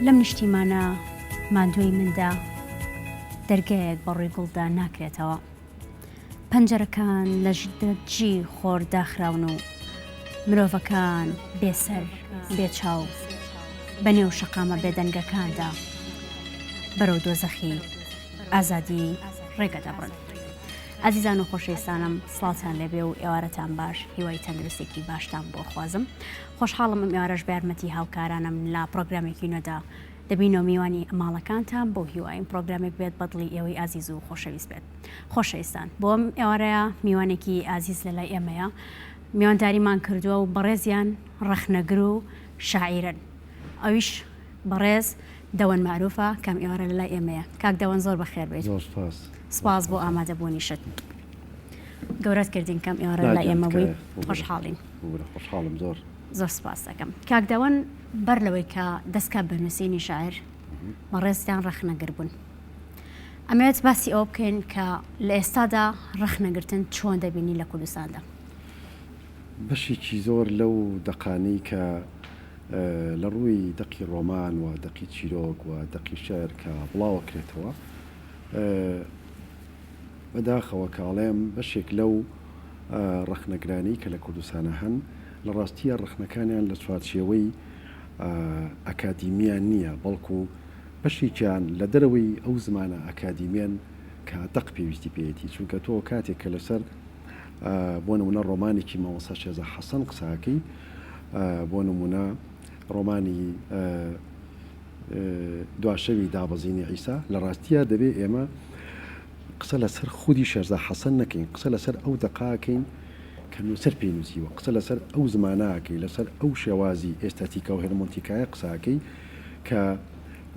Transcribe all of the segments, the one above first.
لەم نیشتیمانە ماندووەی مندا دەرگایەک بە ڕووی گوڵدا ناکرێتەوە. پەنجەرەکان لە دژی خۆر داخراون و مرۆڤەکان بێ سەر، بێ چاو بە نێو شەقامە بێدەنگەکاندا بەرەو دۆزەخی ئازادی ڕێگە دەبڕن. ئازیزان و خۆشەویستانم سڵاوتان لێبێ و ئێوارەتان باش هیوای تەندروستێکی باشتان بۆ خوازم خۆشحاڵم ئەم ئێوارەش بە یارمەتی هاوکارانم لە پرۆگرامێکی نوێدا دەبینەوە میوانی ماڵەکانتان بەو هیوایم پرۆگرامێک بێت بە دڵی ئێوەی ئازیز و خۆشەویست بێت خۆشەویستان بۆ ئەم ئێوارەیە میوانێکی ئازیز لە لای ئێمەیە میوانداریمان کردووە و بەڕێزیان ڕەخنەگر و شاعیرن ئەویش بەڕێز دەوەن مەعروفە کام ئێوارە لە لای ئێمەیە کاک دەوەن زۆر بەخێر بێیت. زۆر سپاس. سپاس بۆ ئامادەبوونیشت. گەورەت کردین کەم ئێوارە لە لای ئێمە بووی. خۆشحاڵین. ببورە خۆشحاڵم زۆر. زۆر سپاس دەکەم. کاک دەوەن بەر لەوەی کە دەست کا بە نووسینی شعر بەڕێزتان ڕەخنەگر بوون. ئەمەوێت باسی ئەوە بکەین کە لە ئێستادا ڕەخنەگرتن چۆن دەبینی لە کوردستاندا؟ بەشێکی زۆر لەو دەقانەی کە لە ڕووی دەقی ڕۆمان و دەقی چیرۆک و دەقی شیعر کە بڵاوەکرێتەوە بەداخەوە کە ئەڵێم بەشێک لەو ڕەخنەگرانەی کە لە کوردستانە هەن لە ڕاستیە ڕەخنەکانیان لە چوارچێوەی ئەکادیمیان نییە بەڵکو بەشێکیان لە دەرەوەی ئەو زمانە ئەکادیمیەن کە دەق پێویستی پێیەتی چونکە تۆ کاتێک کە لەسەر بۆ نمونە ڕۆمانێکی مامۆستا شێزا حەسەن قساکەی بۆ نمونە ڕۆمانی دواشەوی دابەزینی عیسا لە ڕاستیە دەبێ ئێمە قسە لەسەر خودی شێرزا حەسەن نەکەین قسە لەسەر ئەو دەقاکەین کە نووسەر پێی نووسیوە قسە لەسەر ئەو زماناکەی لەسەر ئەو شێوازی ئێستاتیکا و هێرمۆنتیکایە قساکەی کە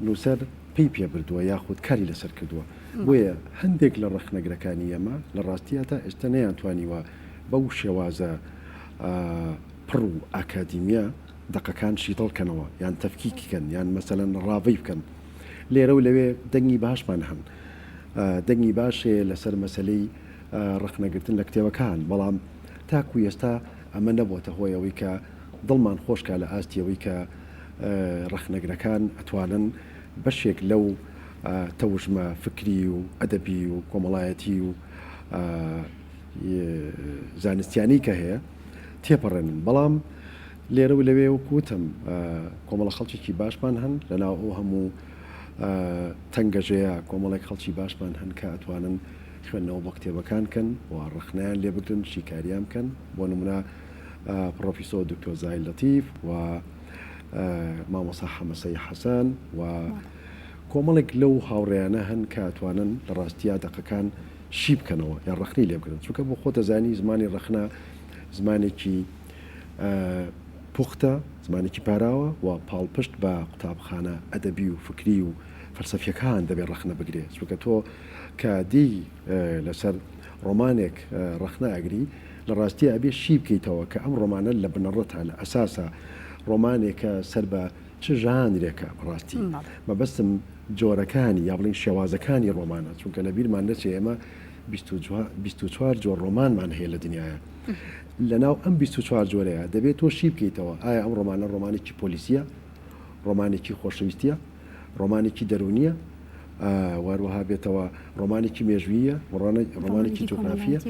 نووسەر پێی پێ بردووە یاخود کاری لەسەر کردووە بۆیە هەندێک لە ڕەخنەگرەکانی ئێمە لە ڕاستییا تا ئێستا نەیانتوانیوە بەو شێوازە پڕ و ئاکادیمیە دەقەکان شیتەڵ کەنەوە یان تەفکیکی کەن یان مەسەلەن ڕاڤەی بکەن. لێرە و لەوێ دەنگی باشمان هەن. دەنگی باش هەیە لەسەر مەسەلەی ڕەخنەگرتن لە کتێبەکان، بەڵام تاکوو ئێستا ئەمە نەبۆتە هۆی ئەوەی کە دڵمان خۆش کا لە ئاستی ئەوەی کە ڕەخنەگرەکان ئەتوانن بەشێک لەو تەوژمە فکری و ئەدەبی و کۆمەڵایەتی و زانستیانەی کە هەیە تێپەڕێنن بەڵام لێرە و لەوێ وەکو وتم کۆمەڵە خەڵکێکی باشمان هەن لەناو ئەو هەموو تەنگەژەیە کۆمەڵێک خەڵکی باشمان هەن کە ئەتوانن خوێندنەوە بۆ کتێبەکان کەن و ڕەخنەیان لێ بگرن شیکاریان بکەن بۆ نمونە پڕۆفیسۆر دکتۆر زاهیر لەتیف و مامۆستا حەمەسەی حەسەن و کۆمەڵێک لەو هاوڕێیانە هەن کە ئەتوانن لە ڕاستیا دەقەکان شی بکەنەوە یان ڕەخنەی لێ بگرن چونکە بۆ خۆت دەزانی زمانی ڕەخنە زمانێکی پوختە زمانێکی پاراوە و پاڵپشت بە قوتابخانە ئەدەبی و فکری و فەلسەفیەکان دەبێت ڕەخنە بگرێ چونکە تۆ کە دێی لەسەر ڕۆمانێک ڕەخنە ئەگری لە ڕاستیا ئەبێ شی بکەیتەوە کە ئەم ڕۆمانە لە بنەڕەتا لە ئەساسا ڕۆمانێکە سەر بە چ ژانرێکە بەڕاستی مەبەستم جۆرەکانی یا بڵێین شێوازەکانی ڕۆمانە چونکە لە بیرمان نەچێ ئێمە 24 جۆر ڕۆمانمان هەیە لە دنیاە لەناو ئەم 24 جۆرەیە دەبێت تۆ شی بکەیتەوە ئایا ئەم ڕۆمانە ڕۆمانێکی پۆلیسیە ڕۆمانێکی خۆشەویستیە ڕۆمانێکی دەروونیە واروەها بێتەوە ڕۆمانێکی مێژوویە ڕۆمانێکی جوگرافیە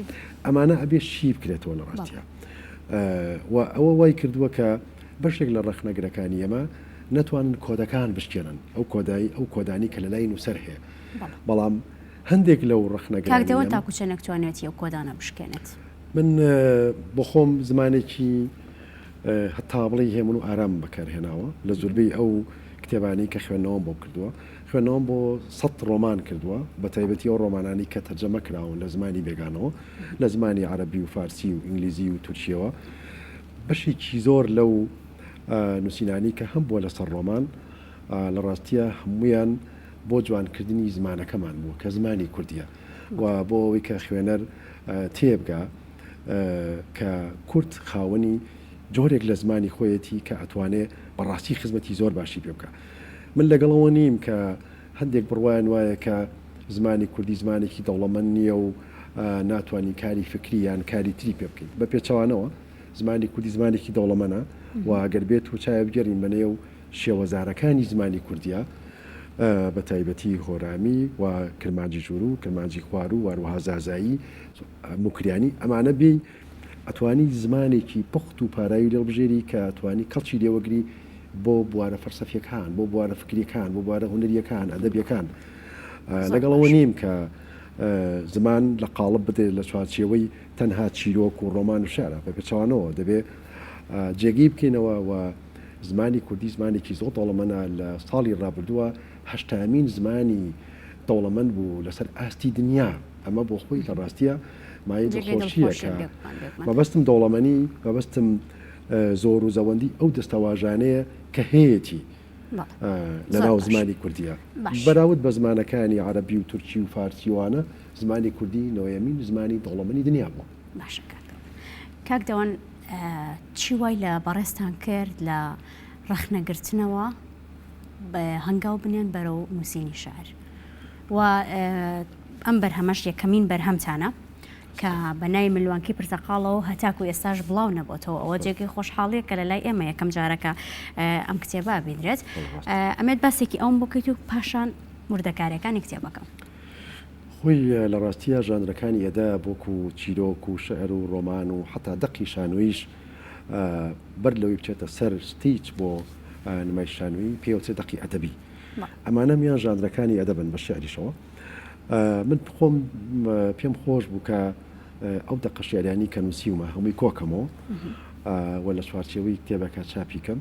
ئەمانە ئەبێ شی بکرێتەوە لە ڕاستە و ئەوە وای کردووە کە بەشێک لە ڕەخنەگرەکانی ئێمە نەتوانن کۆدەکان بشکێنن، ئەو کۆدای ئەو کۆدانەی کە لە لای نووسەر هەیە. بەڵام هەندێک لەو کاک ڕەخنەگرانەی دەوەن ئێمە. تاکو چەندێک توانیوێتی ئەو کۆدانە بشکێنێت؟ من بۆ خۆم زمانێکی هەتا بڵێی هێمن و ئارامم بەکار هێناوە لە زوربەی ئەو کتێبانەی کە خوێندنەوەم بۆ کردووە. خوێندنەوەم بۆ سەت ڕۆمان کردووە، بە تایبەتی ئەو ڕۆمانانەی کە تەرجەمە کراون لە زمانی بێگانەوە، لە زمانی عەرەبی و فارسی و ئینگلیزی و تورکییەوە. بەشێکی زۆر لەو نووسینانەی کە هەمبووە لەسەر ڕۆمان لە ڕاستییا هەموویان بۆ جوانکردنی زمانەکەمان بووە کە زمانی کوردییە و بۆ ئەوەی کە خوێنەر تێبگا کە کورد خاوەنی جۆرێک لە زمانی خۆیەتی کە ئەتوانێ بەڕاستی خزمەتی زۆر باشی پێ بکا. من لەگەڵ ئەوە نیم کە هەندێک بڕوایان وایە کە زمانی کوردی زمانێکی دەوڵەمەند نییە و ناتوانین کاری فکری یان کاری تری پێ بکەین. بە پێچەوانەوە زمانی کوردی زمانێکی دەوڵەمەنە و گەر بێت و چاوێ بگێڕین بە نێو. شێوەزارەکانی زمانی کوردییە، بە تایبەتی هۆرامی و کرمانجی ژووروو، کرمانجی خواروو و هەروەها زازایی، موکریانی، ئەمانە بێی ئەتوانی زمانێکی پوخت و پاراوی لێڵبژێری کە ئەتوانی کەڵکی لێوەگری بۆ بوارە فەلسەفیەکان، بۆ بوارە فکریەکان، بۆ بوارە هونەریەکان، ئەدەبیەکان. لەگەڵ ئەوە نیم کە زمان لە قاڵب بدرێت لە چوارچێوەی تەنها چیرۆک و ڕۆمان و شعرە، بە پێچەوانەوە دەبێ جێگەی بکەینەوە و زمانی کوردی زمانێکی زۆر دەوڵەمەنە، لە ساڵی ڕابردووە هەشتامین زمانی دەوڵەمەند بوو لەسەر ئاستی دنیا، ئەمە بۆ خۆی لە ڕاستیە مایەی دڵخۆشییە کە مەبەستم دەوڵەمەنی، مەبەستم زۆر و زەوەندی ئەو دەستەواژانەیە کە هەیەتی لە ناو زمانی کوردیە بەراورد بە زمانەکانی عەرەبی و تورکی و فارسی وانە زمانی کوردی نۆیەمین زمانی دەوڵەمەنی دنیا بووە. باشە کاک دەوەن. کاک دەوەن چی وای لە بەڕێزتان کرد لە ڕەخنەگرتنەوە هەنگاو بنێن بەرەو نووسینی شعر و ئەم بەرهەمەش یەکەمین بەرهەمتانە کە بە ناوی ملوانکەی پرتەقاڵەوە هەتاکو ئێستاش بڵاو نەبۆتەوە ئەوە جێگەی خۆشحاڵیە کە لە لای ئێمە یەکەم جارەکە ئەم کتێبە بینرێت ئەمێت باسێکی ئەوم بکەیت و پاشان وردەکاریەکانی کتێبەکە. خۆی لە ڕاستیا ژانرەکانی ئەدەب وەکو چیرۆک و شعر و ڕۆمان و حەتا دەقی شانۆییش بەر لەوەی بچێتە سەر stage بۆ نمایش شانۆیی پێی ئەوترێ دەقی ئەدەبی. ئەمانە میان ژانرەکانی ئەدەبن بە شعریشەوە. من خۆم پێم خۆش بوو کە ئەو دەقە شعریانی کە نووسیومە هەمووی کۆکەمەوە و لە چوارچێوەی کتێبەکە چاپی کەم.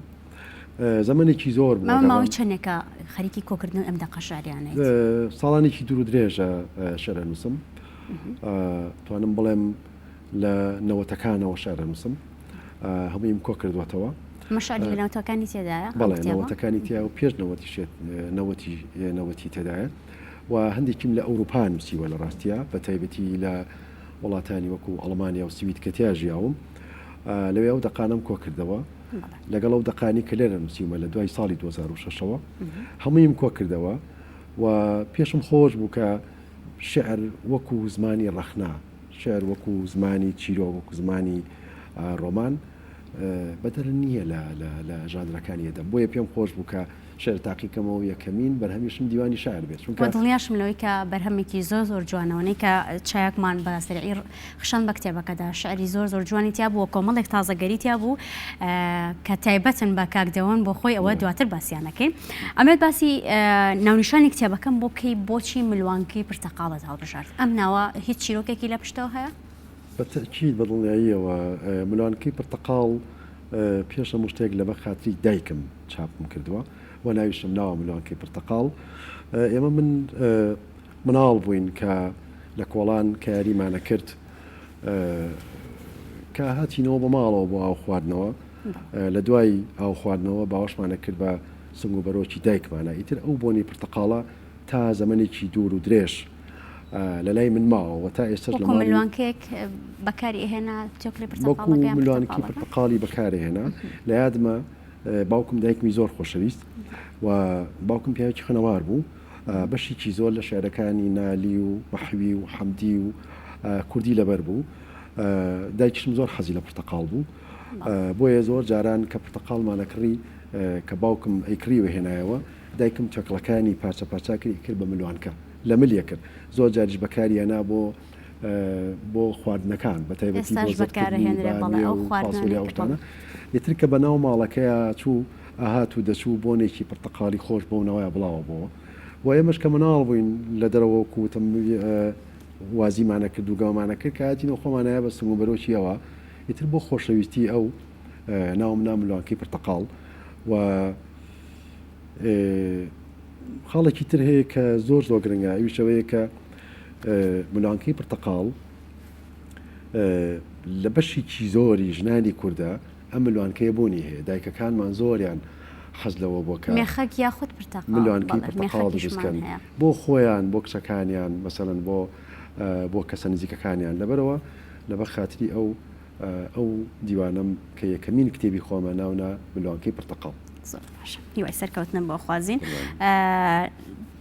زەمەنێکی زۆر بوو. ماوە ماوەی چەندێکە خەریکی کۆکردنەوەی ئەم دەقە شعریانەیت؟ ساڵانێکی دوور و درێژە شعر ئەنووسم. توانم بڵێم لە نەوەتەکانەوە شعر ئەنووسم. هەموویم کۆ کردووەتەوە. ئەمە شعری لە نەوەتەکانی تێدایە؟ بەڵێ نەوەتەکانی تیا و پێش نەوەتی نەوەتی تێدایە و هەندێکیم لە ئەوروپا نووسیوە لە ڕاستیا بە تایبەتی لە وڵاتانی وەکو ئەڵمانیا و سوید کە تیا ژیاوم لەوێ ئەو دەقانەم کۆ کردەوە. لەگەڵ ئەو دەقانی کە لێرە نووسیومە لە دوای ساڵی 2006 ەوە هەموویم کۆ کردەوە و پێشم خۆش بوو کە شعر وەکو زمانی ڕەخنە، شعر وەکو زمانی چیرۆک، وەکو زمانی ڕۆمان بەدەر نییە لە ژانرەکانی ئەدەب. بۆیە پێم خۆش بوو کە شعر تاقیکەمەوە یەکەمین بەرهەمیشم دیوانی شاعر بێت چونکە دڵنیاشم لەوەی کە بەرهەمێکی زۆر زۆر جوانەوەی کە چایەکمان بە سەرعی خشان بە کتێبەکەدا شعری زۆر زۆر جوانی تیا بووە کۆمەڵێک تازەگەری تیا بوو کە تایبەتن بە کاک دەوەن بۆ خۆی ئەوە دواتر باسییانەکەین ئەمێت باسی ناونیشانی کتێبەکەم بۆ بکەی بۆچی ملوانکەی پرتەقاڵت هەڵبژارد ئەم ناوە هیچ چیرۆکێکی لە پشتەوە هەیە؟ بە تەئکید بە دڵنیاییەوە ملوانکەی پرتەقاڵ پێش هەموو شتێک لەبەر خاتری دایکم چاپم کردووە و ناویشم ناوە ملوانکەی پرتەقاڵ. ئێمە من مناڵ بووین کە لە کۆڵان کە یاریمان ئەکرد کە هاتینەوە بە ماڵەوە بۆ ئاو خواردنەوە لە دوای ئاو خواردنەوە باوەشمان ئەکرد بە سنگ و بەرۆکی دایکمانە ئیتر ئەو بۆنی پرتەقاڵە تا زەمەنێکی دوور و درێژ لە لای من ماوە و تا ئێستاش لە وەکو ماڵی ملوانکەیەک بەکاری ئەهێنا تۆکلەی وەکو پرتەقاڵەکە یان ملوانکی پرتەقاڵەکە؟ پرتەقاڵی بەکارێهێنا لە یادمە باوکم دایکمی زۆر خۆشەویست و باوکم پیاوێکی خوێنەوار بوو بەشێکی زۆر لە شعرەکانی نالی و مەحوی و حەمدی و کوردی لەبەر بوو دایکیشم زۆر حەزی لە پرتەقاڵ بوو بۆیە زۆر جاران کە پرتەقاڵمانەکڕی کە باوکم ئەیکڕی و هێنایەوە دایکم چەکڵەکانی پارچە پارچە کرد ئیکرد بە ملوانکە لە مل یەکرد زۆر جاریش بەکاری هێنا بۆ بۆ خواردنەکان بە تایبەتی بۆ ئێستاش زەردکردنی بەکارەهێنرێ بەڵێ بامیە ئەو و فاسۆلیا خواردنانەی ئەو کە شتانە بەڵێ. ئیتر کە بە ناو ماڵەکەیا چوو ئەهات و دەچوو بۆنێکی پرتەقاڵی خۆش بەو ناوەیا بڵاوە بۆوە و ئێمەش کە مناڵ بووین لە دەرەوە وەکوو وتم وازیمان ئەکرد و گەمەمان ئەکرد کە هاتینەوە خۆمان ئەیا بە سنگ و بەرۆکی ئەوا ئیتر بۆ خۆشەویستی ئەو ناوم نا ملوانکەی پرتەقاڵ و خاڵێکی تر هەیە کە زۆر زۆر گرنگە ئەویش ئەوەیە کە ملوانکەی پرتەقاڵ لە بەشێکی زۆری ژنانی کوردە ئەم ملوانکەیە بوونی هەیە دایکەکانمان زۆریان حەز لەوە بۆ کە مێخەک یاخود پرتەقاڵ ملوانکەی بەڵێ پرتەقاڵ مێخەکیشمان دروستکەن هەیە. بۆ خۆیان بۆ کچەکانیان مەسەلەن بۆ بۆ کەسە نزیکەکانیان لەبەرەوە لەبەر خاتری ئەو ئەو دیوانەم کە یەکەمین کتێبی خۆمە ناونا ملوانکەی پرتەقاڵ. زۆر باشە هیوای سەرکەوتنم بۆ خوازین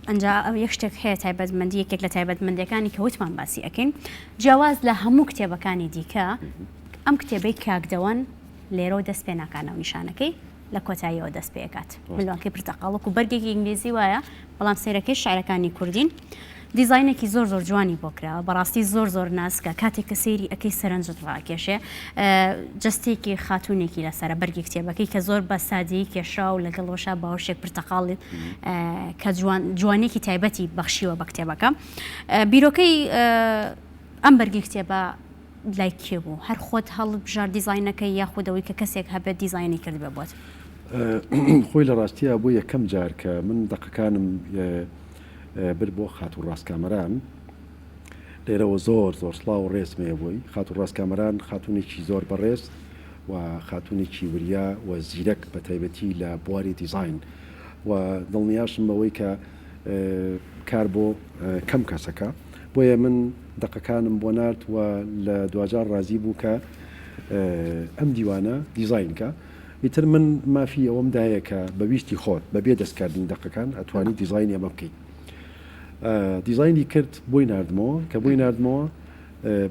ئەجا ئەو یەک شتێک هەیە تایبەتمەندی یەکێک لە تایبەتمەندەکانی کە وتمان باسی ئەەکەین جیاواز لە هەموو کتێبەکانی دیکە ئەم کتێبەی کاکدەوەن لێرەوە دەست پێ ناکانەوە نیشانەکەی. لە کۆتاییەوە دەست پێکات. ملوانکەی پرتەقاڵ وەکو بەرگێکی ئینگلیزی وایە بەڵام سەیرەکەی شعرەکانی کوردین. دیزاینێکی زۆر زۆر جوانی بۆ کراوە بەڕاستی زۆر زۆر ناسکە کاتێک کە سەیری ئەکەی سەرنجت ڕاکێشێ جەستێکی خاتونێکی لەسرە بەرگی کتێبەکەی کە زۆر بە سادەیی کێشرا و لەگەڵ وەشا باوشێک پرتەقاڵی کە جوان جوانێکی تایبەتی بەخشیوە بە کتێبەکە بیرۆکەی ئەم بەرگی کتێبە لای کێ بوو؟ هەر خۆت هەڵت بژارد دیزاینەکەی یاخود ئەوەی کە کەسێک هەبێت دیزاینی کردبێ بۆت؟ خۆی لە ڕاستیا بۆ یەکەم جار کە من دەقەکانم برد بۆ خاتوو ڕاست کامەران لێرەوە زۆر زۆر سڵاو و ڕێزم هەیە بۆی خاتوو ڕاست کامەران خاتوونێکی زۆر بەڕێز و خاتوونێکی وریا و زیرەک بە تایبەتی لە بواری دیزاین و دڵنیاشم بەوەی کە کار بۆ کەم کەسەکە بۆیە من دەقەکانم بۆ نارد و لە دواجار ڕازی بوو کە ئەم دیوانە دیزاین کە. ئیتر من مافی ئەوەم دایە کە بە ویستی خۆت بە بێ دەستکاردنی دەقەکان ئەتوانی دیزاینی ئەمە بکەیت. دیزاینی کرد بۆی ناردمەوە، کە بۆی ناردمەوە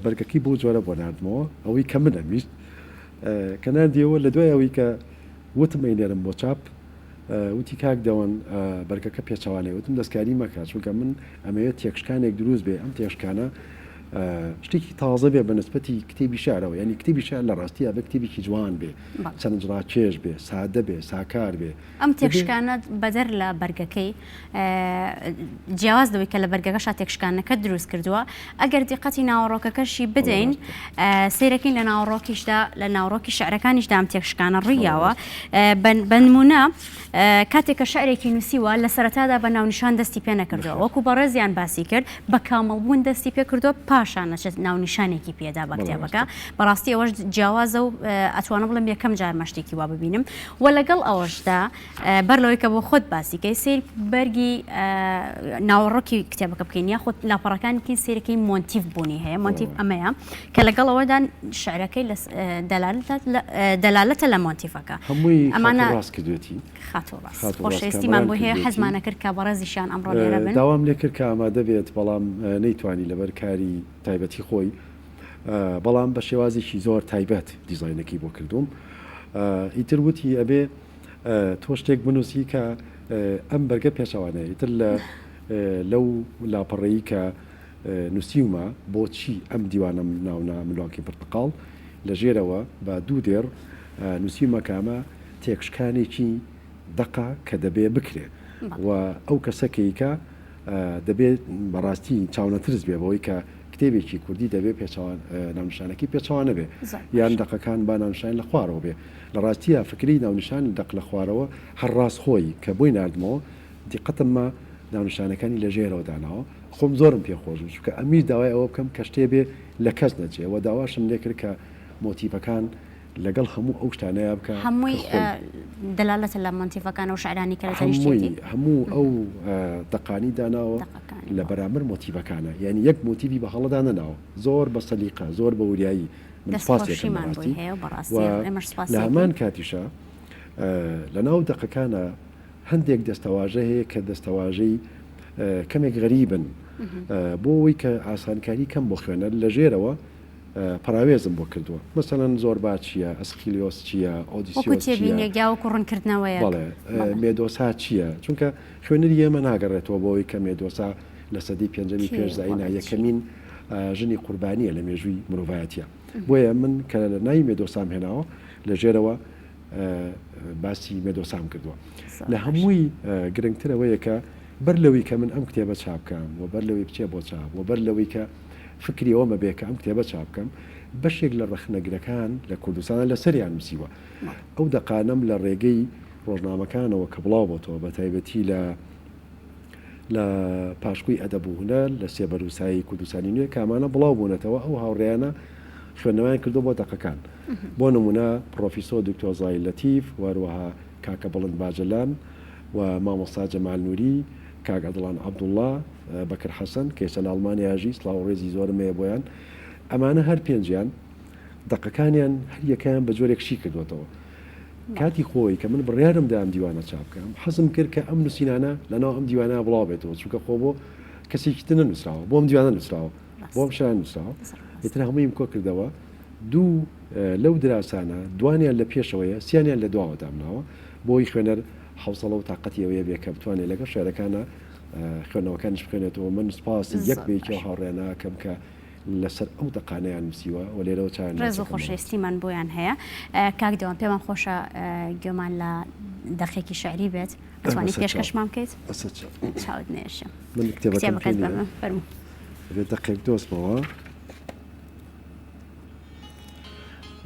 بەرگەکەی بەو جۆرە بۆ ناردمەوە ئەوەی کە من ئەمویست. کە ناردیەوە لە دوای ئەوەی کە وتم ئەینێرم بۆ چاپ وتی کاک دەوەن بەرگەکە پێچەوانەیە وتم دەستکاری مەکە چونکە من ئەمەوێت تێکشکانێک دروست بێ ئەم تێکشکانە شتێکی تازە بێ بە نسبەتی کتێبی شعرەوە یعنی کتێبی شعر لە ڕاستیە بە کتێبێکی جوان بێ سەرنجڕاکێش بێ سادە بێ ساکار بێ ئەم تێکشکانە بەدەر لە بەرگەکەی جیاواز لەوەی کە لە بەرگەکەشا تێکشکانەکە دروست کردووە ئەگەر دیقەتی ناوەڕۆکەکەشی بدەین سیرەکەین لە ناوەڕۆکیشدا لە ناوەڕۆکی شعرەکانیشدا ئەم تێکشکانە ڕوویاوە بەنمونە کاتێک کە شعرێکی نووسیوە لە سەرەتادا بە ناونیشان دەستی پێ نەکردەوە وەکو بەڕێزیان باسی کرد بە کامڵبوون دەستی پێ کردووە پاشان نەچێت ناونیشانێکی پێدا بە کتێبەکە بەڕاستی ئەوەش جیاوازە و ئەتوانم بڵێم یەکەم جار مەشتێکی وا ببینم و لەگەڵ ئەوەشدا بەر لەوەی کە بۆ خۆت باسی کەی سەیر بەرگی ناوەڕۆکی کتێبەکە بکەین یاخود لاپەڕەکانی بکەین سەیرەکەی مۆنتیڤ بوونی هەیە مۆنتیڤ ئەمەیە کە لەگەڵ ئەوەدا شعرەکەی دەلالەتە لە مۆنتیڤەکە هەمووی ئەمانە ڕاست کردوێتی خاتوو ڕاست خۆشەویستیمان بۆ هەیە حەزمانە کرد کە بەڕێزیشیان ئەمڕۆ لێرە بن داوام لێ کرد کە ئامادە بێت بەڵام نەیتوانی لەبەر کاری تایبەتی خۆی بەڵام بە شێوازێکی زۆر تایبەت دیزاینەکەی بۆ کردووم ئیتر وتی ئەبێ تۆ شتێک بنووسی کە ئەم بەرگە پێچەوانەیە ئیتر لە لەو لاپەڕەیی کە نووسیومە بۆچی ئەم دیوانەم ناونا ملوانکەی پرتەقاڵ لە ژێرەوە بە دوو دێڕ نووسیومە کە ئەمە تێکشکانێکی دەقە کە دەبێ بکرێ و ئەو کەسە کە ئیکا دەبێ بەڕاستی چاونەترس بێ بەوەی کە کتێبێکی کوردی دەبێ پێچەوان ناونیشانەکەی پێچەوانە بێ یان دەقەکان با ناونیشانی لە خوارەوە بێ. لە ڕاستیا فکرەی ناونیشانی دەق لە خوارەوە هەر ڕاست خۆی کە بۆی ناردمەوە دیقەتم ما ناونیشانەکانی لە ژێرەوە داناوە خۆم زۆرم پێ خۆش بوو چونکە ئەمویست داوای ئەوە بکەم کە شتێ بێ لە کەس نەچێ وە داواشم لێ کرد کە مۆتیڤەکان لەگەڵ هەموو ئەو شتانەیا بکا کە هەمووی خۆی دەلالەتە لە مۆتیڤەکان و شعرانی کە لە تەنیشتیەتی. هەمووی هەموو ئەو دەقانی داناوە دەقەکانی لە بەڵێ. بەرامبەر مۆتیڤەکانە یانی یەک مۆتیڤی بە هەڵە دانەناوە زۆر بە سەلیقە زۆر بە وریایی من دەست سپاسی ئەکەم خۆشیمان بۆی بەڕاستی هەیە و و بەڕاستی ئێمەش سپاسی لە ئەکەین. هەمان کاتیشا لە ناو دەقەکانا هەندێک دەستەواژە هەیە کە دەستەواژەی کەمێک غەریبن بۆ ئەوەی کە ئاسانکاری کەم بۆ خوێنەر لە ژێرەوە پەراوێزم بۆ کردووە مەسەلەن زۆربا چییە ئەسخیلیۆس چییە وەکو ئۆدیسیۆس چییە تێبینیەک یا وەکو ڕوونکردنەوەیەک بەڵێ بەڵێ. مێدۆسا چییە چونکە خوێنەری ئێمە ناگەڕێتەوە بۆ ئەوەی کە مێدۆسا لە سەدەی پێنجەمی کێیە پێش و زایینا بەڵێ چییە. یەکەمین ژنی قوربانییە لە مێژووی مرۆڤایەتییە بۆیە من کە ناوی مێدۆسام هێناوە لە ژێرەوە باسی مێدۆسام کردووە. لە هەمووی گرنگتر ئەوەیە کە بەر لەوەی کە من ئەم کتێبە چاپ بکەم و بەر لەوەی بچێ بۆ چاپ و بەر لەوەی کە فکری ئەوەم هەبێ کە ئەم کتێبە چاپ بکەم، بەشێک لە ڕەخنەگرەکان لە کوردستانا لەسەریان نووسیوە. ئەو دەقانەم لە ڕێگەی ڕۆژنامەکانەوە کە بڵاو بۆتەوە بە تایبەتی لە لە پاشکۆی ئەدەب و هونەر، لە سێبەر و سایەی کوردستانی نوێ کە ئەمانە بڵاو بوونەتەوە ئەو هاوڕێیانە خوێندنەوەیان کردووە بۆ دەقەکان. بۆ نموونە پڕۆفیسۆر دکتۆر زاهیر لەتیف و هەروەها کاکە بڵند باجەلان و مامۆستا جەمال نوری، کاک ئەدڵان عەبدوڵڵا، بەکر حەسەن کە ئێستا لە ئەڵمانیا ئەژی، سڵاو و ڕێزی زۆرم هەیە بۆیان. ئەمانە هەر پێنجیان دەقەکانیان هەر یەکەیان بە جۆرێک شی کردووەتەوە. کاتی خۆی کە من بڕیارم دا ئەم دیوانە چاپ بکەم، حەزم کرد کە ئەم نووسینانە لەناو ئەم دیوانە بڵاو بێتەوە، چونکە خۆ بۆ کەسێکی تر نەنووسراوە، بۆ ئەم دیوانە نووسراوە، بۆ ئەم شایان نووسراوە. ئیتر هەموویم کۆ کردەوە، دوو لەو دراسانە دوانیان لە پێشەوەیە، سیانیان لە دواوە دامناوە. بۆی خوێنەر حەوسەڵە و تاقەتی ئەوەیە بێ کە بتوانێت لەگەڵ شعرەکانە خوێندنەوەکانیش بخوێنێتەوە. من سپاسی یەک زۆر بە یەکی باش. ئەو هاوڕێیانە ئەکەم کە لەسەر ئەو دەقانەیان نووسیوە و لێرەوە چاویان ڕێز و ماچەکەم بەوە. خۆشەویستیمان بۆیان هەیە. کاک دەوام پێمان خۆشە گوێمان لە دەقێکی شعری بێت. ئەتوانی بەسەر چاو. پێشکەشمان بکەیت؟ بەسەر چاو. چاوت نەیەشێ. من کتێبەکەم پێ کتێبەکەت نییە. بەمە فەرموو. دەبێت دەقێک دۆزمەوە.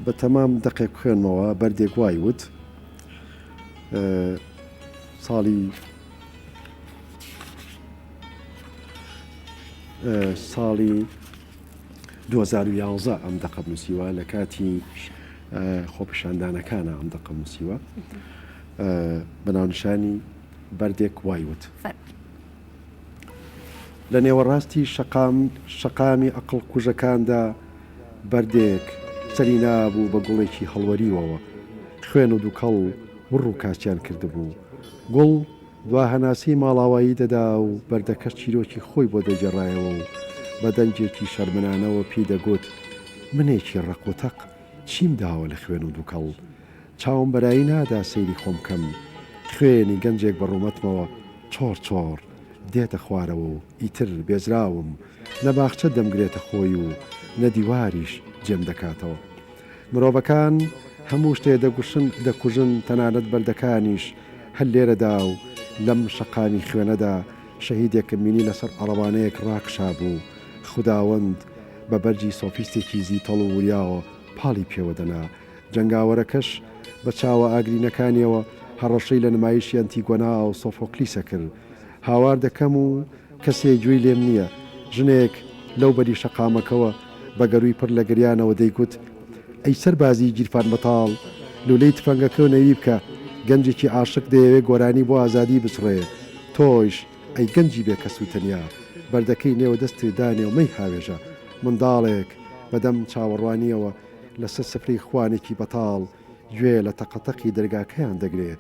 بەتەمام دەقێک بخوێنمەوە، بەردێک وای وت، ساڵی ساڵی 2011 ئەم دەقەم نووسیوە لە کاتی خۆپیشاندانەکانە ئەم دەقەم نووسیوە بە ناونیشانی بەردێک وای وت. لە نێوەڕاستی شەقام شەقامی ئەقڵ کوژەکاندا بەردێک سەری نابوو بە گوڵێکی هەڵوەریوەوە. خوێن و دوکەڵ وڕ و کاچیان کردبوو. گوڵ دوا هەناسەی ماڵاوایی دەدا و بەردەکەش چیرۆکی خۆی بۆ دەگێڕایەوە و بە دەنگێکی شەرمنانەوە پێی دەگوت، منێکی ڕەق و تەق چیم داوە لە خوێن و دوکەڵ؟ چاوم بەرایی نادا سەیری خۆم بکەم، خوێنی گەنجێک بە ڕوومەتمەوە چۆڕ چۆڕ دێتە خوارەوە و ئیتر بێزراوم، نە باخچە دەمگرێتە خۆی و نە دیواریش جێم دەکاتەوە. مرۆڤەکان هەموو شتێ دەگوشن دەکوژن تەنانەت بەردەکانیش، هەر لێرەدا و لەم شەقامی خوێنەدا شەهیدێکم بینی لەسەر عەڕەبانەیەک ڕاکشابوو، خوداوەند بە بەرگی سۆفیستێکی زیتەڵ و وریاوە پاڵی پێوە دەنا، جەنگاوەرەکەش بە چاوە ئاگرینەکانیەوە هەڕەشەی لە نمایشی ئەنتیگۆنا و سۆفۆکلیس ئەکرد. هاوار دەکەم و کەسێ گوێی لێم نییە. ژنێک لەو بەری شەقامەکەوە بە گەرووی پڕ لە گریانەوە دەیگوت، ئەی سەربازی گیرفان بەتاڵ، لوولەی تفەنگەکە نەوی بکە، گەنجێکی عاشق دەیەوێ گۆرانی بۆ ئازادی بچڕێ، تۆش ئەی گەنجی بێ کەس و تەنیا، بەردەکەی نێو دەستت دانێ و مەیهاوێژە. منداڵێک بە دەم چاوەڕوانییەوە لەسەر سفرەی خوانێکی بەتاڵ گوێ لە تەقەتەقی دەرگاکەیان دەگرێ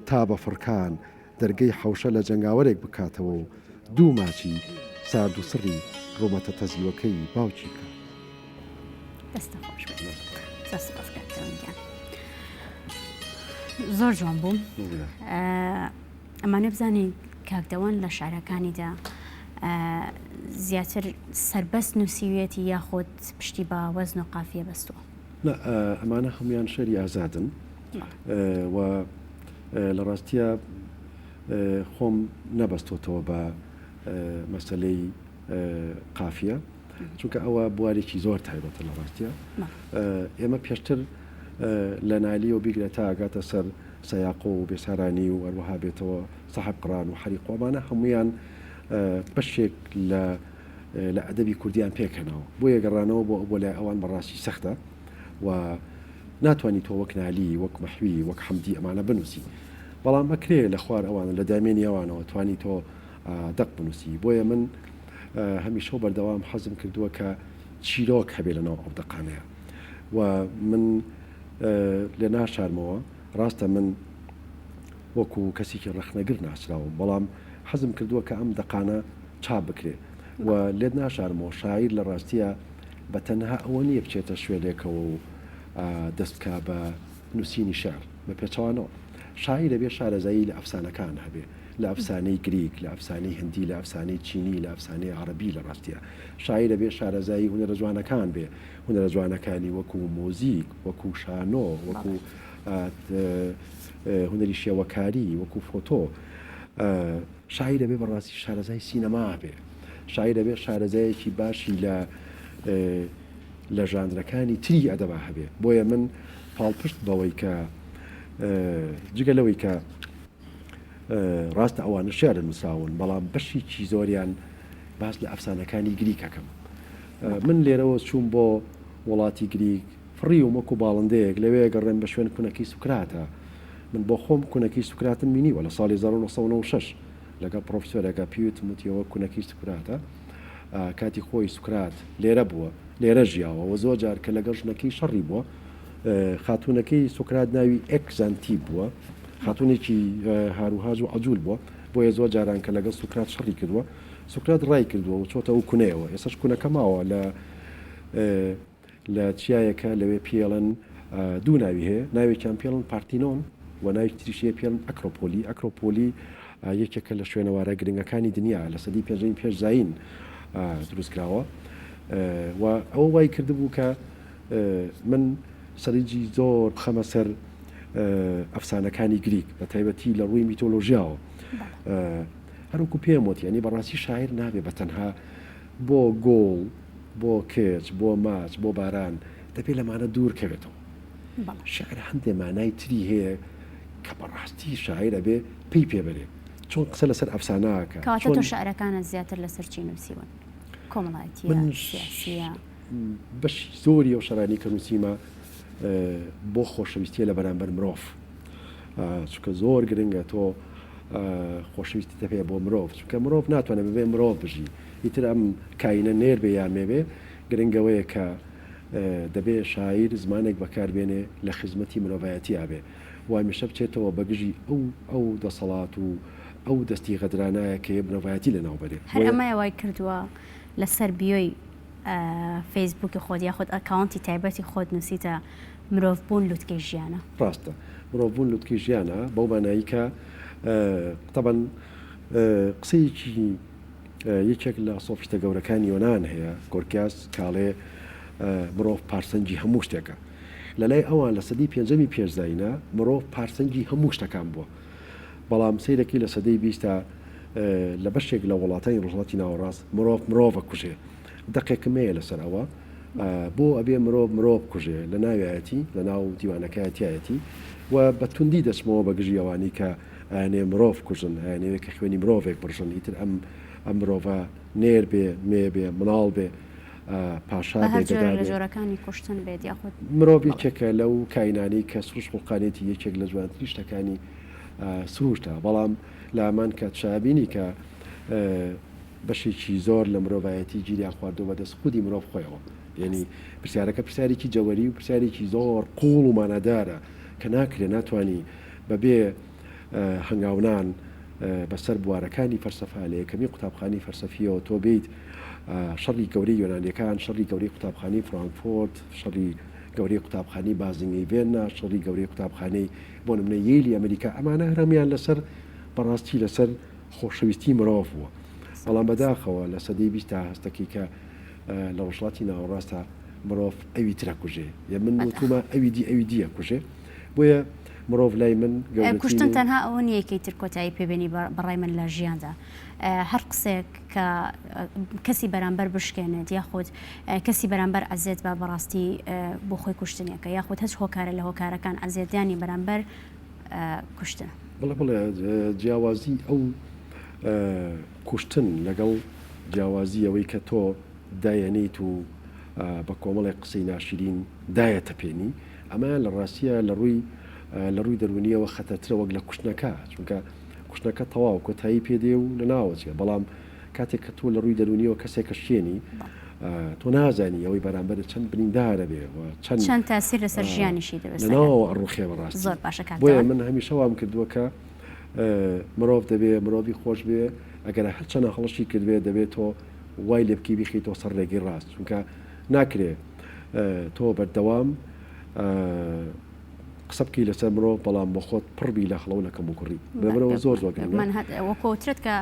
تا بە فڕکان دەرگەی حەوشە لە جەنگاوەرێک بکاتەوە و دوو ماچی سارد و سڕی ڕوومەتە تەزیوەکەی باوکی بکات. دەستت خۆش بێت. زۆر سپاس کاک تەوەن گیان. زۆر جوان بوو. ئەمانە بزانین کاک دەوەن لە شعرەکانیدا زیاتر سربەست نووسیویەتی یاخود پشتی بە وەزن و قافیە بەستووە؟ نا ئەمانە هەموویان شعری ئازادن و لە ڕاستیە خۆم نەبەستۆتەوە بە مەسلەی قافیە چونکە ئەوە بوارێکی زۆر تایبەتە لە ڕاستیە ئێمە پێشتر لە نالیەوە بیگرە تا ئەگاتە سەر سەیاقۆ و بێسارانی و هەروەها بێتەوە سەحب قڕان و حەریق و ئەمانە هەمویان بەشێک لە لە ئەدەبی کوردیان پێکهێناوە بۆیە گەڕانەوە بۆ بۆ لای ئەوان بەڕاستی سەختە و ناتوانانی تۆ وەک نالی وەک مەحوی وەک حەمدی ئەمانە بنووسی بەڵام ئەکرێ لە خوار ئەوانە لە دامێنی ئەوانەوە توانی تۆ دەق بنووسی بۆیە من هەمیشە و بەردەوام حەزم کردووە کە چیرۆک هەبێ لەناو ئەو دەقانەیە و من لێ ناشارمەوە ڕاستە من وەکو کەسێکی ڕەخنەگر ناسراوم بەڵام حەزم کردووە کە ئەم دەقانە چاپ بکرێ و لێت ناشارمەوە شاعیر لە ڕاستیە بە تەنها ئەوە نییە بچێتە شوێنێکەوە و دەست بکا بە نووسینی شعر بە پێچەوانەوە شاعیر ئەبێ شارەزایی لە ئەفسانەکان هەبێ لە ئەفسانەی گریک لە ئەفسانەی هندی لە ئەفسانەی چینی لە ئەفسانەی عەڕەبی لە ڕاستیە شاعیر ئەبێ شارەزایی هونەرە جوانەکان بێ هونەرە جوانەکانی وەکو مۆزیک وەکو شانۆ وەکو هونەری شێوەکاری وەکو فۆتۆ شاعیر ئەبێ بەڕاستی شارەزای سینەما بێ شاعیر ئەبێ شارەزایەکی باشی لە لە ژانرەکانی تری ئەدەبا هەبێ بۆیە من پاڵپشت بەوەی کە جگە لەوەی کە ڕاستە ئەوانە شعر نووسراون بەڵام بەشێکی زۆریان باس لە ئەفسانەکانی گریک ئەکەم من لێرەوە چووم بۆ وڵاتی گریک فڕیوم وەکو باڵندەیەک لەوێ گەڕێم بە شوێن کونەکەی سوکراتە من بۆ خۆم کونەکەی سوکراتم بینیوە لە ساڵی 1996 لەگەڵ پرۆفسۆرێکە پیوتم وتیەوە کونەکەی سوکراتە کاتی خۆی سوکرات لێرە بووە لێرە ژیاوە و زۆر جار کە لەگەڵ ژنەکەی شەڕی بووە خاتوونەکەی سوکرات ناوی ئەکزانتی بووە خاتوونێکی هاروهاج و عەجول بووە بۆیە زۆر جاران کە لەگەڵ سوکرات شەڕی کردووە سوکرات ڕای کردووە و چۆتە ئەو کونەیەوە ئێستاش کونەکە ماوە لە لە چیایەکە لەوێ پێڵن دوو ناوی هەیە ناوێکیان پێڵن پارتینۆن. و ناوی تریش هەیە پێڵن ئەکرۆپۆلی. ئەکرۆپۆلی یەکێکە لە شوێنەوارە گرنگەکانی دنیا، لە سەدەی پێنجەمی پێش زایین دروست کراوە و ئەوە وای کردبوو کە من سەرنجی زۆر بخەمە سەر ئەفسانەکانی گریک بە تایبەتی لە ڕووی میتۆلۆژیاوە. هەروەکو پێم وت یانی بەڕاستی شاعیر نابێ بە تەنها بۆ گوڵ، بۆ کچ، بۆ ماچ، بۆ باران دەبێ لەمانە دوور کەوێتەوە. شیعر هەندێ مانای تری هەیە کە بەڕاستی شاعیر ئەبێ پەی پێ بەرێ. چۆن قسە لەسەر ئەفسانە ئەکا، کەواتە چۆن. تۆ شیعرەکانت زیاتر لەسەر چی نووسیون؟ کۆمەڵایەتییە، من سیاسییە؟ بەشی زۆری ئەو شعرانەی کە نووسیمە بۆ خۆشەویستییە لە بەرامبەر مرۆڤ. چونکە زۆر گرنگە تۆ خۆشەویستیت هەبێ بۆ مرۆڤ، چونکە مرۆڤ ناتوانێت بەبێ مرۆڤ بژی. ئیتر ئەم کاینە نێر بێ یا مێ بێ، گرنگ ئەوەیە کە دەبێ شاعیر زمانێک بەکار بێنێ لە خزمەتی مرۆڤایەتیا بێ و هەمیشە بچێتەوە بە گژی ئەو ئەو دەسەڵات و ئەو دەستی غەدرانایە کە مرۆڤایەتی لەناو بەرێ. هەر ئەمەیە وای کردووە لەسەر bio ی فەیسبووکی خۆت یاخود account ی تایبەتی خۆت نووسیتە مرۆڤ بوون لوتکەی ژیانە. ڕاستە مرۆڤ بوون لوتکەی ژیانە بەو مانایی کە تەبەن قسەیەکی یەکێک لە سۆفیستە گەورەکانی یۆنان هەیە، گۆرگیاس، کە ئەڵێ مرۆڤ پارسەنگی هەموو شتێکە. لە لای ئەوان لە سەدەی پێنجەمی پێش زایینە مرۆڤ پارسەنگی هەموو شتەکان بووە. بەڵام سەیرەکەی لە سەدەی بیستا لە بەشێک لە وڵاتانی ڕۆژهەڵاتی ناوەڕاست مرۆڤ مرۆڤ ئەکوژێ. دەقێکم هەیە لەسەر ئەوە. بۆ ئەبێ مرۆڤ مرۆڤ بکوژێ؟ لە ناویایەتی، لە ناو دیوانەکایەتیایەتی و بە توندی دەچمەوە بە گژی ئەوانەی کە ئەیانەوێ مرۆڤ بکوژن، ئەیانەوێ کە خوێنی مرۆڤێک بڕژن، ئیتر ئەم ئەم مرۆڤە نێر بێ، مێ بێ، منداڵ بێ، پاشا بە بێ، هەر گەدا جۆرە لە بێ. جۆرەکانی کوشتن بێت یاخود مرۆڤ بەڵێ. یەکێکە لەو کاینانەی کە سروشت خوڵقانێتی، یەکێک لە جوانترین شتەکانی سروشتە، بەڵام لە هەمان کاتشا ئەبینی کە بەشێکی زۆر لە مرۆڤایەتی گیریان خواردووە بە دەست خودی مرۆڤ خۆیەوە. یەنی پرسیارەکە پرسیارێکی جەوەری و پرسیارێکی زۆر قووڵ و مانادارە کە ناکرێ ناتوانی بەبێ هەنگاونان بەسەر بوارەکانی فەلسەفە لە یەکەمین قوتابخانەی فەلسەفییەوە تۆ بێیت شەڕی گەورەی یۆنانیەکان، شەڕی گەورەی قوتابخانەی فرانکفۆرت، شەڕی گەورەی قوتابخانەی بازنگەی ڤێننا، شەڕی گەورەی قوتابخانەی بۆ نمونە یەیلی ئەمریکا، ئەمانە هەر هەموویان لەسەر بەڕاستی لەسەر خۆشەویستی مرۆڤ بووە. بەڵام بەداخەوە لە سەدەی بیستا هەستەکەی کە لە ڕۆژهەڵاتی ناوەڕاستا مرۆڤ ئەوی تر ئەکوژێ یە من وتومە ئەوی دی ئەوی دی ئەکوژێ بۆیە مرۆڤ لای من گەورەترین کوشتن تەنها ئەوە نییە کەی تر کۆتایی پێ بێنی بەڕای من لە ژیاندا هەر قسەیەک کە کەسی بەرامبەر بشکێنێت یاخود کەسی بەرامبەر ئەزێت بە بەڕاستی بۆ خۆی کوشتنێکە یاخود هەچ هۆکارە لە هۆکارەکان ئەزێتدانی بەرامبەر کوشتن. بەڵێ بەڵێ جیاوازی ئەو کوشتن لەگەڵ جیاوازی ئەوەی کە تۆ دایەنێیت و بە کۆمەڵێک قسەی ناشرین دایەتەپێنی، ئەمەیان لە ڕاستییا لە ڕووی لە ڕووی دەروونییەوە خەتەرترە وەک لە کوشتنەکە، چونکە کوشتنەکە تەواو کۆتایی پێ دێ و لە ناوەچێ، بەڵام کاتێک کە تۆ لە ڕووی دەروونییەوە کەسێک ئەشکێنی تۆ نازانی ئەوەی بەرامبەرت چەند بریندارە بێ و چەند چەند تاسیر لەسەر ژیانیشی دروست لە دەکات. ناوەوە ئەڕوخێ بەڕاستی. زۆر باشە کاک بۆیە دەوان. من هەمیشە وام کردووە کە مرۆڤ دەبێ مرۆڤی خۆش بوێ، ئەگەر هەرچەنە هەڵەشی کردبێ دەبێ تۆ وای لێ بکەی بیخەیتەوە سەر ڕێگەی ڕاست چونکە ناکرێ تۆ بەردەوام قسە بکەی لەسەر مرۆڤ بەڵام بۆ خۆت پڕ بی لە هەڵە و لە کەموکوڕی لەبەرئەوە زۆر زۆر گرنگە. من وەکۆترت کە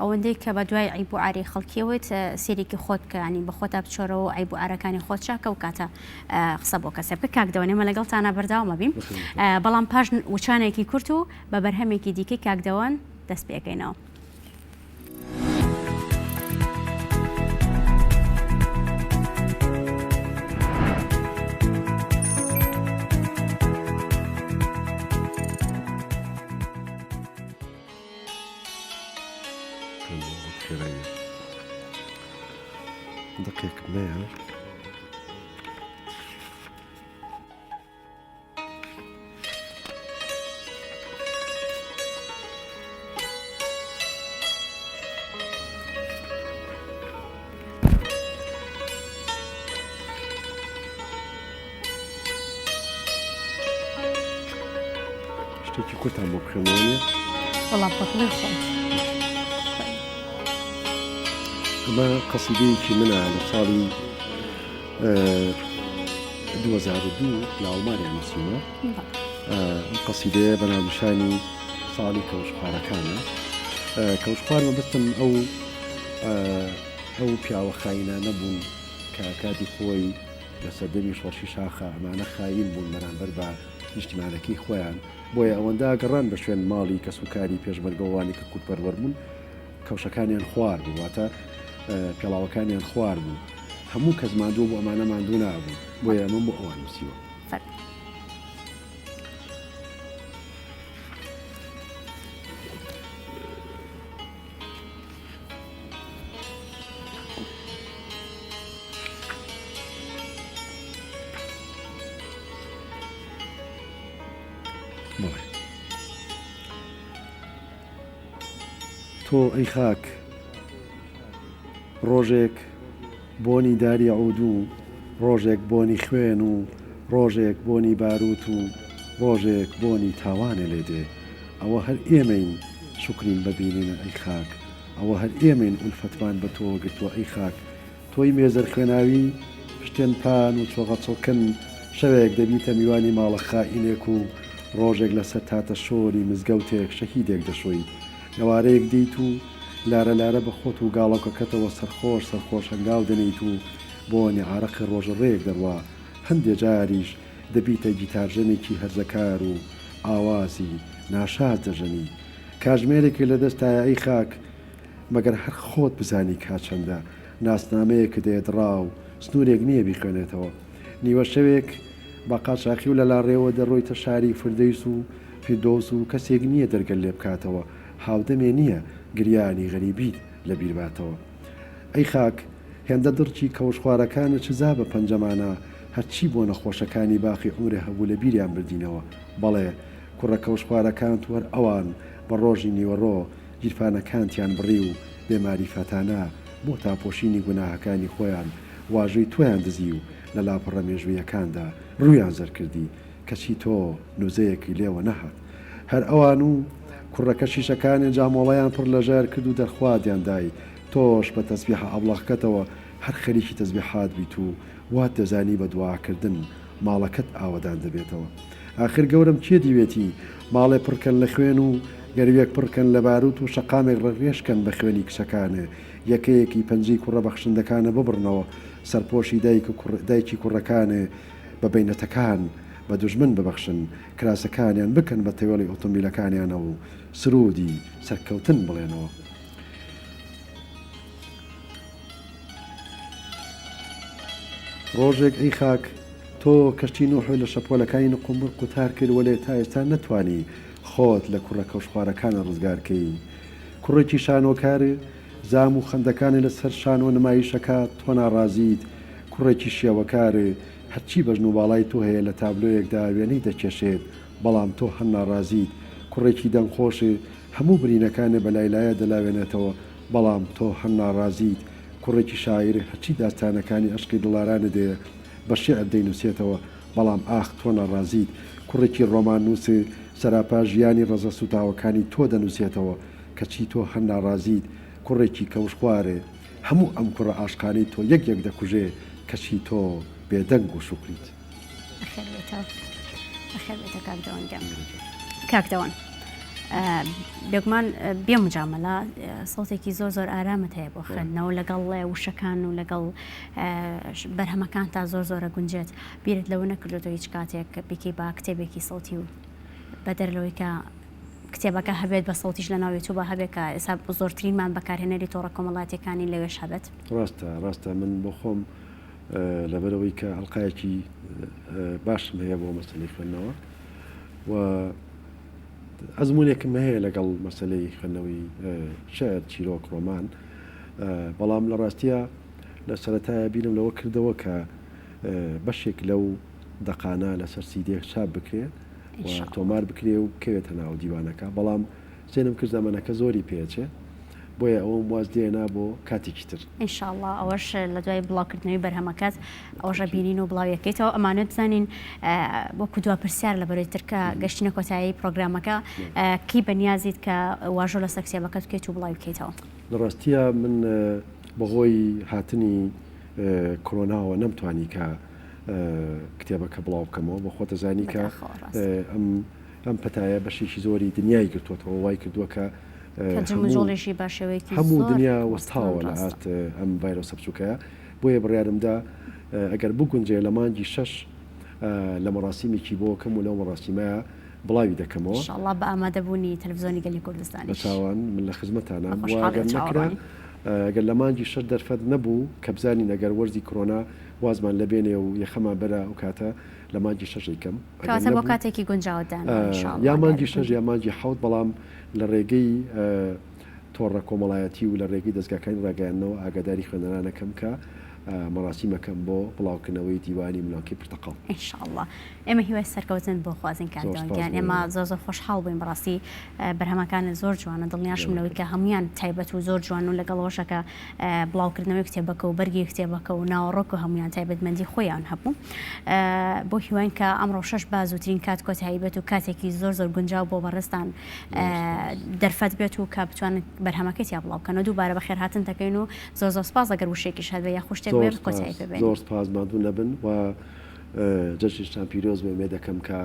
ئەوەندەی کە بە دوای عیب و عاری خەڵکیەوەیت سێرێکی خۆت بکە ینی بە خۆتا بچۆرەوە و عیب و عارەکانی خۆت چاکە و کاتە قسە بۆ کەسێ بکە کاک دەوەن ئێمە لەگەڵتانە بەردەوامە بین بەڵام پاش وچانێکی کورت و بە بەرهەمێکی دیکەی کاک دەوەن دەست پێکەینەوە. دقێکم هەیە. شتێکی کورتان بۆ بخوێنمەوە نییە؟ وەڵا بەدڵی خۆم. ئەمە قەسیدەیەکی منە لە ساڵی 2002 لە ئەڵمانیا نووسیومە. ئەم قەسیدەیە بە ناونیشانی ساڵی کەوشخوارەکانە. کەوشخوار مەبەستم ئەو ئەو پیاوە خاینانە بوون کە کاتی خۆی لە سەردەمی شۆڕشی شاخا ئەمانە خاین بوون بەرامبەر بە نیشتیمانەکەی خۆیان بۆیە ئەوەندە گەڕان بە شوێن ماڵی کەسوکاری پێشمەرگەوە وانی کە کوردپەروەر بوون کەوشەکانیان خوار بوو واتە پێڵاوەکانیان خوار بوو هەموو کەس ماندوو بوو ئەمانە ماندوو نابوون بۆیە ئەمەم بۆ ئەوان نووسیوە. فەرموو. بەڵێ. تۆ ئەی خاک ڕۆژێک بۆنی داری عود و ڕۆژێک بۆنی خوێن و ڕۆژێک بۆنی باروت و ڕۆژێک بۆنی تاوانێ لێ دێ ئەوە هەر ئێمەین شوکرین بە بینینە ئەی خاک ئەوە هەر ئێمەین ئولفەتمان بە تۆوە گرتووە ئەی خاک تۆی مێزەر خوێناوی، پشتێن پان و چۆغە چڵکن، شەوێک دەبیتە میوانی ماڵە خائینێک و ڕۆژێک لە سەر تاتە شۆری مزگەوتێک شەهیدێک دەشۆی. ئێوارەیەک دێیت و لارە لارە بە خۆت و گاڵۆکەکەتەوە سەرخۆش سەرخۆش هەنگاو دەنێیت و بۆنی عارەقی ڕۆژە ڕێیەک دەڕوا. هەندێ جاریش دەبیتە گیتارژەنێکی هەرزەکار و ئاوازی ناشاز دەژەنی. کاژمێرێکت لە دەستایە ئەی خاک! مەگەر هەر خۆت بزانی کا چەندە ناسنامەیەکت دەیەدڕا و سنوورێک نییە بیخوێنێتەوە. نیوە شەوێک بە قاچاخی و لە لاڕێوە دەڕۆیتە شاری فردەیس و فیردۆس و کەسێک نییە دەرگەت لێ بکاتەوە، هاودەمێ نییە گریانی غەریبیت لە بیر باتەوە. ئەی خاک، هێندە دڕکی کەوشخوارەکانت چزا بە پەنجەمانا، هەرچی بۆ نەخۆشەکانی باخی عومرێ هەبوو لە بیریان بردینەوە. بەڵێ، کوڕە کەوشخوارەکانت و هەر ئەوان بە ڕۆژی نیوەڕۆ گیرفانەکانتیان بڕی و بێ ماریفەتانە بۆ تاپۆشینی گوناهەکانی خۆیان واژۆی تۆیان دزی و لە لاپەڕە مێژوویەکاندا ڕوویان زەر کردی، کەچی تۆ نوزەیەکی لێوە نەهات. هەر ئەوان و کوڕە کەشیشەکانێ جامۆڵەیان پڕ لە ژەهر کرد و دەرخواردیان دای، تۆش بە تەسبیحە ئەبڵەخکەتەوە هەر خەریکی تەسبیحات بیت و وات دەزانی بە دوعاکردن ماڵەکەت ئاوەدان دەبێتەوە. ئاخر گەورەم کێ دیوێتی ماڵێ پڕ کەن لە خوێن و گەروێک پڕ کەن لە باروت و شەقامێک ڕەگڕێژ کەن بە خوێنی کچەکانێ یەکەیەکی پەنجەی کوڕە بەخشندەکانە ببڕنەوە سەرپۆشی دایک و دایکی کوڕەکانێ بە بەینەتەکان بە دوژمن ببەخشن کراسەکانیان بکەن بە تەوێڵی ئۆتۆمبیلەکانیانەوە و سروودی سەرکەوتن بڵێنەوە. ڕۆژێک ئەی خاک، تۆ کەشتی نوحت لە شەپۆلەکانی نقومبوون قوتار کرد، وەلێ تا ئێستا نەتوانی خۆت لە کوڕە کەوشخوارەکانت ڕزگار کەی. کوڕێکی شانۆکار زام و خەندەکانی لە سەر شانۆ نمایش ئەکات، تۆ ناڕازیت. کوڕێکی شێوەکار هەرچی بەژن و باڵای تۆ هەیە لە تابلۆیەکدا وێنەی دەکێشێت، بەڵام تۆ هەر ناڕازیت. کوڕێکی دەنگخۆش هەموو برینەکانی بە لایلایە دەلاوێنێتەوە، بەڵام تۆ هەر ناڕازیت، کوڕێکی شاعیر هەرچی داستانەکانی عەشقی دڵدارانت دەیە بە شیعر دەینوسێتەوە، بەڵام ئاخ تۆ ناڕازیت، کوڕێکی ڕۆماننووس سەراپا ژیانی ڕەزە سووتاوەکانی تۆ دەنووسێتەوە، کەچی تۆ هەر ناڕازیت، کوڕێکی کەوشخوار هەموو ئەم کوڕە عاشقانەی تۆ یەک یەک دەکوژێ، کەچی تۆ بێدەنگ و شوکریت. بەخێر بێیتەوە بەخێر بێیتەوە کاک دەوەن گیان. کاک دەوەن بێگومان بێ مجاملە سەوتێکی زۆر زۆر ئارامت هەیە بۆ خوێندنەوە لەگەڵ وشەکان و لەگەڵ بەرهەمەکان تا زۆر زۆرە گونجێت بیرت لەوە نەکردوێتەوە هیچ کاتێک بیکەی بە کتێبێکی سەوتی و بەدەر لەوەی کە کتێبەکە هەبێت بە سەوتیش لە ناو یوتوبە هەبێت کە ئێستا زۆرترینمان بەکارهێنەری تۆڕە کۆمەڵاتیەکانی لەوێش هەبێت. ڕاستە ڕاستە من بۆ خۆم لەبەرئەوەی کە ئەڵقایەکی باشم هەیە بۆ مەسەلەی خوێندنەوە و ئەزمونێکم هەیە لەگەڵ مەسەلەی خوێندنەوەی شعر چیرۆک ڕۆمان بەڵام لە ڕاستیە لە سەرەتایە بیرم لەوە کردەوە کە بەشێک لەو دەقانە لەسەر سیدێک چاپ بکرێ و تۆمار بکرێ و بکەوێتە ناو دیوانەکە بەڵام سێنم کرد زەمەنەکە زۆری پێچێ بۆیە ئەوەم واز لێنا بۆ کاتێکی تر. ان شاء اللە ئەوەش لە دوای بڵاوکردنەوەی بەرهەمەکەت ئەوەش ئەبینین و بڵاویەکەیتەوە ئەمانەوێت بزانین وەکو دوا پرسیار لە بەرەی تر کە گەشتینە کۆتایی پرۆگرامەکە کەی بەنیازیت کە واژۆ لەسەر کتێبەکەت بکەیت و بڵاوی بکەیتەوە؟ لە ڕاستیا من بەهۆی هاتنی کۆرۆناوە نەمتوانی کە. کتێبەکە بڵاو بکەمەوە بۆ خۆت دەزانی کە ئەم ئەم پەتایە بەشێکی زۆری دنیای گرتووەتەوە وای کردووە کە جموجۆڵێکی بە شێوەیەکی هەموو دنیا وەستاوە لە ئاست ئەم ڤایرۆسە بچووکەیە بۆیە بڕیارمدا ئەگەر بگونجێ لە مانگی شەش لە مەراسیمێکی بۆ کەم و لەو مەراسیمەیە بڵاوی دەکەمەوە. ان شاء اللە بە ئامادەبوونی تەلەفزیۆنی گەلی کوردستانیش. بەچاوان من لە خزمەتانام و ئەگەر نەکرا ئەگەر لە مانگی شەش دەرفەت نەبوو کە بزانین ئەگەر وەرزی کرۆنا وازمان لە بێنێ و یەخەمان بەرا ئەو کاتە لە مانگی شەش ئەیکەم ئەگەر کەواتە بۆ کاتێکی گونجاوت داناوە ان شاء اللە یا مانگی شەش یا مانگی حەوت بەڵام لە ڕێگەی تۆڕە کۆمەڵایەتی و لە ڕێگەی دەزگاکانی ڕاگەیاندنەوە ئاگاداری خوێنەران ئەکەم کە مەراسیمەکەم بۆ بڵاوکردنەوەی دیوانی ملانکەی پرتەقاڵ. ان شاء اللە ئێمە هیوای سەرکەوتنت بۆ خوازین کاک داوەن گیان ئێمە زۆر زۆر خۆشحاڵ بووین بەڕاستی بەرهەمەکانت زۆر جوانە دڵنیاشم لەوەی کە هەمویان تایبەت و زۆر جوان و لەگەڵەوەشە کە بڵاوکردنەوەی کتێبەکە و بەرگی کتێبەکە و ناوەڕۆک و هەمویان تایبەتمەندی خۆیان هەبوو بۆ هیواین کە ئەمڕۆ شەش با زووترین کات کۆتایی بێت و کاتێکی زۆر زۆر گونجاو بۆ بەڕێزتان دەرفەت بێت و کە بتوانن بەرهەمەکەی تیا بڵاو بکەنەوە دووبارە بەخێرهاتن دەکەین و زۆر زۆر سپاس ئەگەر وشەیەکیش هەبێ یاخود شتێک بێ کۆتایی پێ بێنین. زۆر سپاس ماندوو نەبن و جەژنیشتان پیرۆز بێ ئومێد دەکەم کە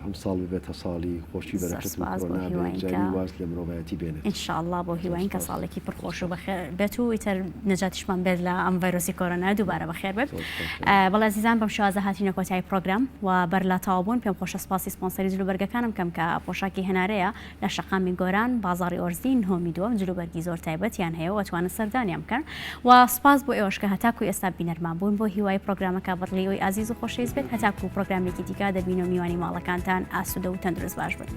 ئەمساڵ ببێتە ساڵی خۆشی بەرەکەت و کۆرۆنا بە یەکجاری واز لە مرۆڤایەتی بێنێت. ان شاء اللە بۆ هیواین کە ساڵێکی پڕ خۆش و بەخێر بێت و ئیتر نەجاتیشمان بێت لە ئەم ڤایرۆسی کۆرۆنا دووبارە بەخێر بێت. بەڵێ ئازیزان بەم شێوازە هاتینە کۆتایی پرۆگرام و بەر لە تەواو بوون پێم خۆشە سپاسی سپۆنسەری جلوبەرگەکانم کەم کە پۆشاکی هەنارەیە لە شەقامی گۆران بازاڕی ئۆرزی نهۆمی دووەم جلوبەرگی زۆر تایبەتیان هەیە و ئەتوانن سەردانیان بکەن و سپاس بۆ ئێوەش کە هەتاکو ئێستا بینەرمان بوون بۆ هیوای پرۆگرامەکە بەدڵی ئێوەی ئازیز و خۆشەویست بێت هەتاکو پرۆگرامێکی دیکە دەبین و میوانی ماڵەکانتان ئاسوودە و تەندروست باش بن.